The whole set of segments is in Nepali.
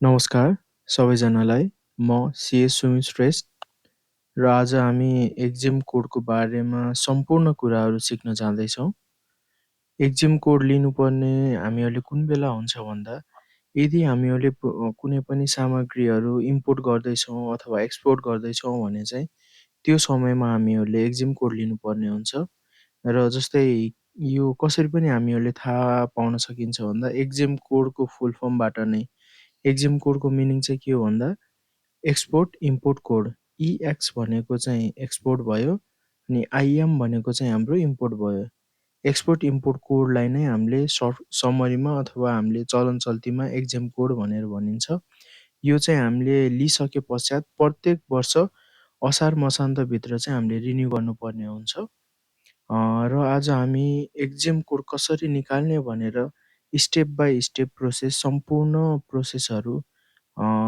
नमस्कार सबैजनालाई। म सीएस सुमित श्रेष्ठ र आज हामी एक्जिम कोडको बारेमा सम्पूर्ण कुराहरू सिक्न जाँदैछौँ। एक्जिम कोड लिनुपर्ने हामीहरूले कुन बेला हुन्छ भन्दा यदि हामीहरूले कुनै पनि सामग्रीहरू इम्पोर्ट गर्दैछौँ अथवा एक्सपोर्ट गर्दैछौँ भने चाहिँ त्यो समयमा हामीहरूले एक्जिम कोड लिनुपर्ने हुन्छ। र जस्तै यो कसरी पनि हामीहरूले थाहा पाउन सकिन्छ भन्दा एक्जिम कोडको फुल फर्मबाट नै। एक्जिम कोडको मिनिङ चाहिँ के हो भन्दा एक्सपोर्ट इम्पोर्ट कोड। इएक्स भनेको चाहिँ एक्सपोर्ट भयो अनि आइएम भनेको चाहिँ हाम्रो इम्पोर्ट भयो। एक्सपोर्ट इम्पोर्ट कोडलाई नै हामीले सर्ट समरीमा अथवा हामीले चलन चल्तीमा एक्जिम कोड भनेर भनिन्छ। यो चाहिँ हामीले लिइसके पश्चात प्रत्येक वर्ष असार मसान्तभित्र चाहिँ हामीले रिन्यू गर्नुपर्ने हुन्छ। र आज हामी एक्जिम कोड कसरी निकाल्ने भनेर स्टेप बाई स्टेप प्रोसेस सम्पूर्ण प्रोसेसहरू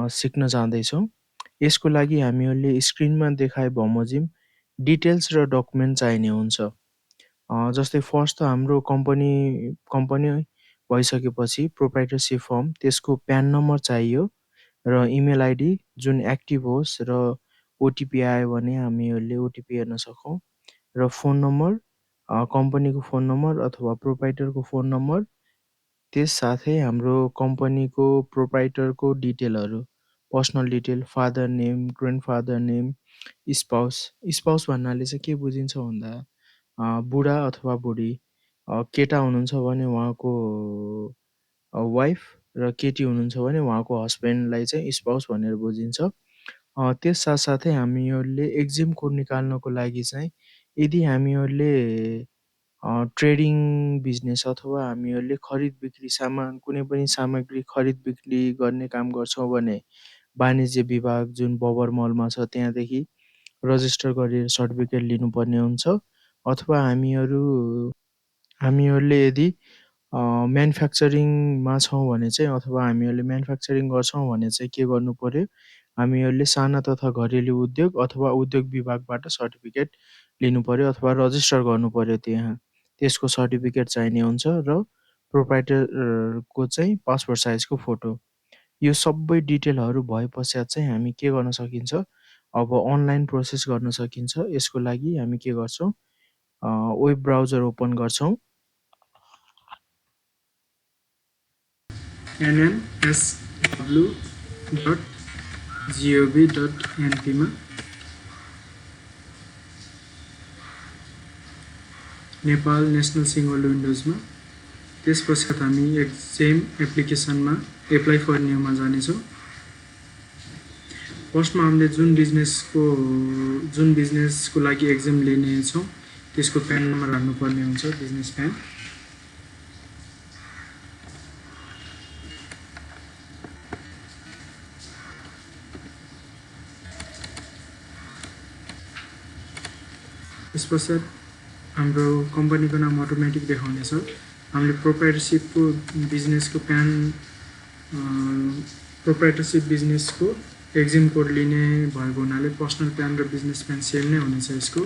सिक्न जाँदैछौँ। यसको लागि हामीहरूले स्क्रिनमा देखाए बमोजिम डिटेल्स र डकुमेन्ट चाहिने हुन्छ। जस्तै फर्स्ट त हाम्रो कम्पनी भइसकेपछि प्रोप्राइटरसिप फर्म, त्यसको प्यान नम्बर चाहियो र इमेल आइडी जुन एक्टिभ होस् र ओटिपी आयो भने हामीहरूले ओटिपी हेर्न सकौँ र फोन नम्बर, कम्पनीको फोन नम्बर अथवा प्रोप्राइटरको फोन नम्बर, त्यस साथै हाम्रो कम्पनीको प्रोप्राइटरको डिटेलहरू, personal detail, father name, grandfather name, spouse भन्नाले चाहिँ के बुझिन्छ भन्दा बुढा अथवा बुढी, केटा हुनुहुन्छ भने उहाँको वाइफ र केटी हुनुहुन्छ भने उहाँको हस्बेन्डलाई चाहिँ स्पाउस भनेर बुझिन्छ। त्यस साथसाथै हामीहरूले एक्जिम कोड निकाल्नको लागि चाहिँ यदि हामीहरूले ट्रेडिङ बिजनेस अथवा हामीहरूले खरिद बिक्री कुनै पनि सामग्री खरिद बिक्री गर्ने काम गर्छौँ भने वाणिज्य विभाग जुन बबर मलमा छ त्यहाँदेखि रजिस्टर गरेर सर्टिफिकेट लिनुपर्ने हुन्छ। अथवा हामीहरूले यदि म्यानुफ्याक्चरिङमा छौँ भने चाहिँ अथवा हामीहरूले म्यानुफ्याक्चरिङ गर्छौँ भने चाहिँ के गर्नु पर्यो, हामीहरूले साना तथा घरेलु उद्योग अथवा उद्योग विभागबाट सर्टिफिकेट लिनु पर्यो अथवा रजिस्टर गर्नु पर्यो त्यहाँ। त्यसको सर्टिफिकेट चाहिने हुन्छ र प्रोप्राइटरको चाहिँ पासपोर्ट साइजको फोटो। यो सबै डिटेलहरू भए पश्चात चाहिँ हामी के गर्न सकिन्छ, अब अनलाइन प्रोसेस गर्न सकिन्छ। यसको लागि हामी के गर्छौँ, वेब ब्राउजर ओपन गर्छौँ। nmsw.gov.np मा नेपाल नेसनल सिङ्गल विन्डोजमा। त्यस पश्चात हामी एक्जिम एप्लिकेसनमा एप्लाई फर न्यूमा जानेछौँ। फर्स्टमा हामीले जुन बिजनेसको लागि एक्जिम लिनेछौँ त्यसको प्यान नम्बर हाल्नुपर्ने हुन्छ, बिजनेस प्यान। त्यस पश्चात हाम्रो कम्पनीको नाम अटोमेटिक देखाउनेछ। हामीले प्रोप्राइटरसिपको बिजनेसको प्यान, प्रोप्राइटरसिप बिजनेसको एक्जिम कोड लिने भएको हुनाले पर्सनल प्यान र बिजनेस प्यान सेम नै हुनेछ यसको।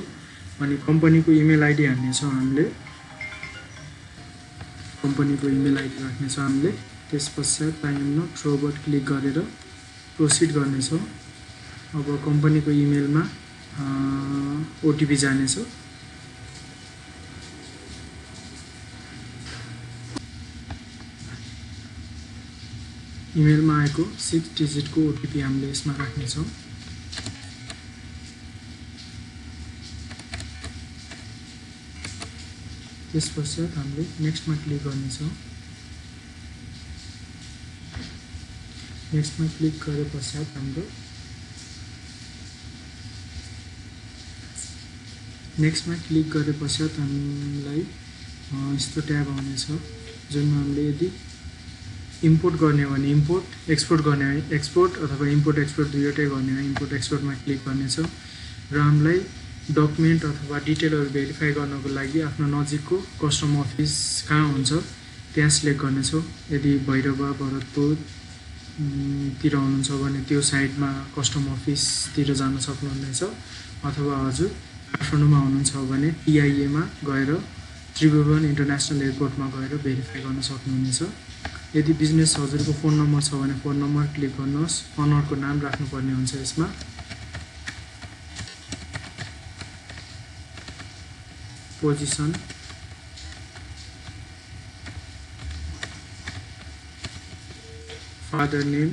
अनि कम्पनीको इमेल आइडी हाल्नेछौँ हामीले, कम्पनीको इमेल आइडी राख्नेछौँ हामीले। त्यस पश्चात टाइम थ्रोबाट क्लिक गरेर प्रोसिड गर्नेछौँ। अब कम्पनीको इमेलमा ओटिपी जानेछ। इमेलमा आएको 6 डिजिटको ओटिपी हामीले यसमा राख्नेछौँ। त्यस पश्चात हामीले नेक्स्टमा क्लिक गर्नेछौँ। नेक्स्टमा क्लिक गरे पश्चात हाम्रो हामीलाई यस्तो ट्याब आउनेछ जुनमा हामीले यदि इम्पोर्ट गर्ने भने इम्पोर्ट, एक्सपोर्ट गर्ने भने एक्सपोर्ट अथवा इम्पोर्ट एक्सपोर्ट दुईवटै गर्ने भने इम्पोर्ट एक्सपोर्टमा क्लिक गर्नेछौँ। र हामीलाई डकुमेन्ट अथवा डिटेलहरू भेरिफाई गर्नको लागि आफ्नो नजिकको कस्टम अफिस कहाँ हुन्छ त्यहाँ सिलेक्ट गर्नेछौँ। यदि भैरवा भरतपुर तिर हुनुहुन्छ भने त्यो साइडमा कस्टम अफिसतिर जान सक्नुहुनेछ। अथवा हजुर काठमाडौँमा हुनुहुन्छ भने टिआइएमा गएर त्रिभुवन इन्टरनेसनल एयरपोर्टमा गएर भेरिफाई गर्न सक्नुहुनेछ। यदि बिजनेस हजुरको फोन नम्बर छ भने फोन नम्बर क्लिक गर्नुहोस्। अनरको नाम राख्नुपर्ने हुन्छ यसमा। Position, father name,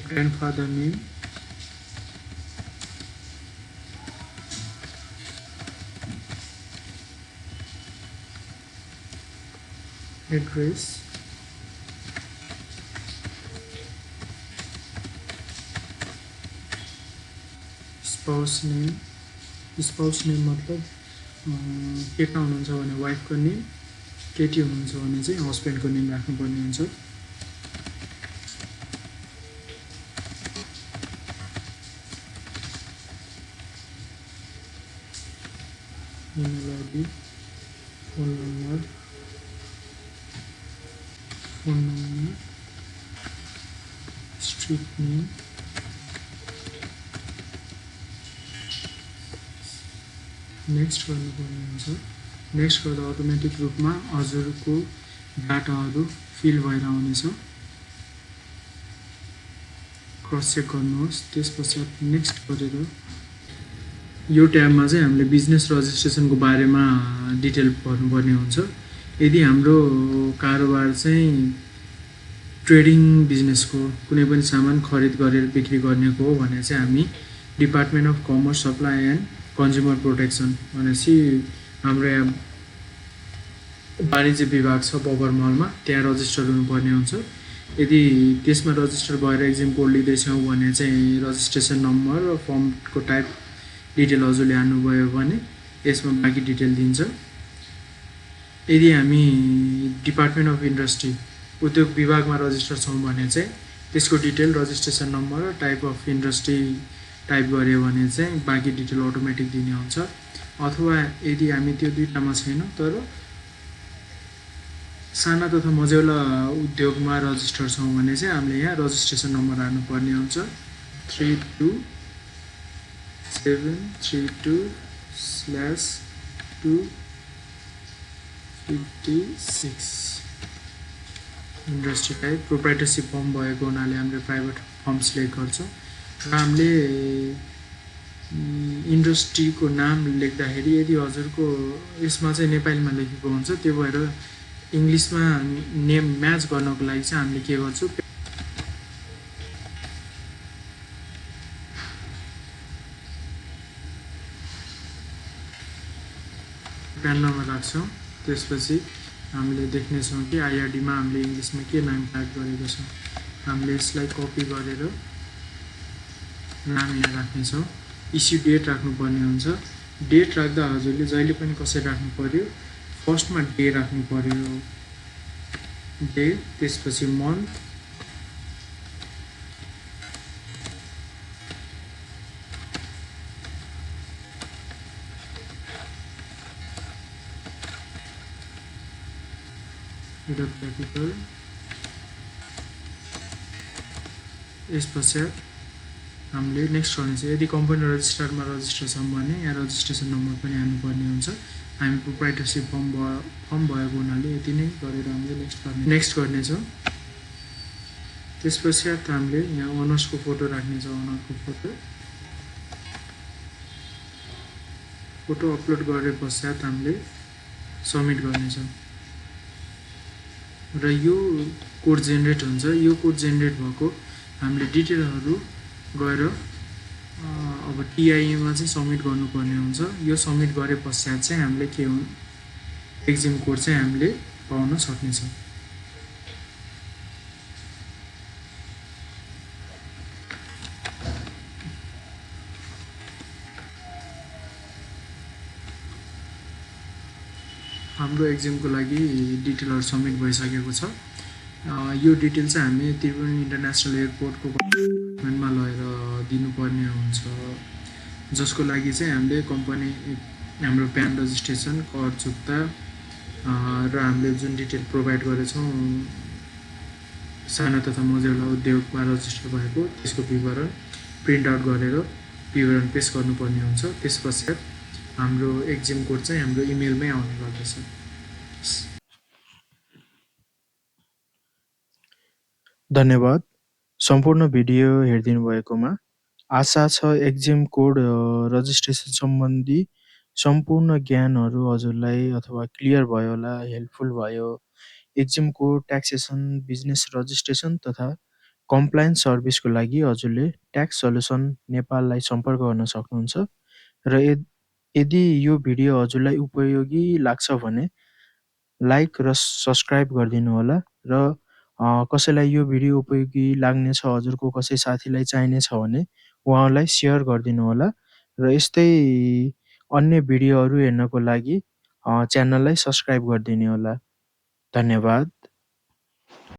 grandfather name, address, spouse name, spouse name मतलब केटा हुनुहुन्छ भने वाइफको नेम, केटी हुनुहुन्छ भने चाहिँ हस्बेन्डको नेम राख्नुपर्ने हुन्छ। Email ID, phone number, street name, next गर्नुपर्ने हुन्छ। नेक्स्ट गर्दा अटोमेटिक रूपमा हजुरको डाटाहरू फिल भएर आउनेछ। क्रस चेक गर्नुहोस्। त्यसपश्चात नेक्स्ट गरेर यो ट्याबमा चाहिँ हामीले बिजनेस रजिस्ट्रेसनको बारेमा डिटेल भर्नुपर्ने हुन्छ। यदि हाम्रो कारोबार चाहिँ ट्रेडिङ बिजनेसको कुनै पनि सामान खरिद गरेर बिक्री गर्नेको हो भने चाहिँ हामी department of commerce, supply and consumer protection भनेपछि हाम्रो यहाँ वाणिज्य विभाग छ बबरमहलमा, त्यहाँ रजिस्टर हुनुपर्ने हुन्छ। यदि त्यसमा रजिस्टर भएर एक्जिम कोड लिँदैछौँ भने चाहिँ रजिस्ट्रेसन नम्बर र फर्मको टाइप डिटेल हजुरले हाल्नुभयो भने यसमा बाँकी डिटेल दिन्छ। यदि हामी डिपार्टमेन्ट अफ इन्डस्ट्री उद्योग विभागमा रजिस्टर छौँ भने चाहिँ त्यसको डिटेल, रजिस्ट्रेसन नम्बर र टाइप अफ इन्डस्ट्री टाइप गऱ्यो भने चाहिँ बाँकी डिटेल अटोमेटिक दिने हुन्छ। अथवा यदि हामी त्यो दुईटामा छैन तर साना तथा मझौला उद्योगमा रजिस्टर छौँ भने चाहिँ हामीले यहाँ रजिस्ट्रेसन नम्बर हाल्नुपर्ने हुन्छ 32732/256। इन्डस्ट्री टाइप प्रोप्राइटरसिप फर्म भएको हुनाले हामीले प्राइभेट फर्म सिलेक्ट गर्छौँ र हामीले इन्डस्ट्रीको नाम लेख्दाखेरि यदि हजुरको यसमा चाहिँ नेपालीमा लेखेको हुन्छ, त्यो भएर इङ्ग्लिसमा नेम म्याच गर्नको लागि चाहिँ हामीले के गर्छौँ, प्यान नम्बर राख्छौँ। त्यसपछि हामीले देख्नेछौँ कि आइआरडीमा हामीले इङ्ग्लिसमा के नाम टाइप गरेको छ। हामीले यसलाई कपी गरेर नाम यहाँ राख्नेछौँ। इस्यु डेट राख्नुपर्ने हुन्छ। डेट राख्दा हजुरले जहिले पनि कसरी राख्नु पर्यो, फर्स्टमा डे राख्नु पर्यो, डे, त्यसपछि मन्थ, क्यापिटल, यस पश्चात हामीले नेक्स्ट गर्ने चाहिँ यदि कम्पनी रजिस्टरमा रजिस्टर छौँ भने यहाँ रजिस्ट्रेसन नम्बर पनि हाल्नुपर्ने हुन्छ। हामी प्रोप्राइटरसिप फर्म भएको हुनाले यति नै गरेर हामीले नेक्स्ट गर्नेछौँ। त्यसपश्चात हामीले यहाँ अनर्सको फोटो राख्नेछौँ। अनरको फोटो अपलोड गरे पश्चात हामीले सबमिट गर्नेछौँ र यो कोड जेनेरेट हुन्छ। यो कोड जेनेरेट भएको हामीले डिटेलहरू गएर अब टिआईमा चाहिँ सबमिट गर्नुपर्ने हुन्छ। यो सबमिट गरे पश्चात चाहिँ हामीले के हो, एक्जिम कोड चाहिँ हामीले पाउन सक्नेछौँ। हाम्रो एक्जिमको लागि डिटेलहरू सबमिट भइसकेको छ। यो डिटेल चाहिँ हामी त्रिवेणी इन्टरनेसनल एयरपोर्टको गभर्नमेन्टमा लगेर दिनुपर्ने हुन्छ, जसको लागि चाहिँ हामीले कम्पनी हाम्रो प्यान रजिस्ट्रेसन, कर चुक्ता र हामीले जुन डिटेल प्रोभाइड गरेछौँ सानो तथा मझौला उद्योगमा रजिस्टर भएको त्यसको विवरण प्रिन्ट आउट गरेर विवरण पेश गर्नुपर्ने हुन्छ। त्यसपश्चात हाम्रो एक्जिम कोड चाहिँ हाम्रो इमेलमै आउने गर्दछ। धन्यवाद सम्पूर्ण भिडियो हेरिदिनु भएकोमा। आशा छ एक्जिम कोड रजिस्ट्रेसन सम्बन्धी सम्पूर्ण ज्ञानहरू हजुरलाई अथवा क्लियर भयो होला, हेल्पफुल भयो। Exim code taxation, business registration तथा कम्प्लायन्स सर्भिसको लागि हजुरले ट्याक्स सल्युसन नेपाललाई सम्पर्क गर्न सक्नुहुन्छ। र यदि यो भिडियो हजुरलाई उपयोगी लाग्छ भने लाइक र सब्सक्राइब गरिदिनु होला। र कसैलाई यो भिडियो उपयोगी लाग्नेछ, हजुरको कसै साथीलाई चाहिनेछ भने उहाँलाई सेयर गरिदिनु होला। र यस्तै अन्य भिडियोहरू हेर्नको लागि च्यानललाई सब्सक्राइब गरिदिनु होला। धन्यवाद।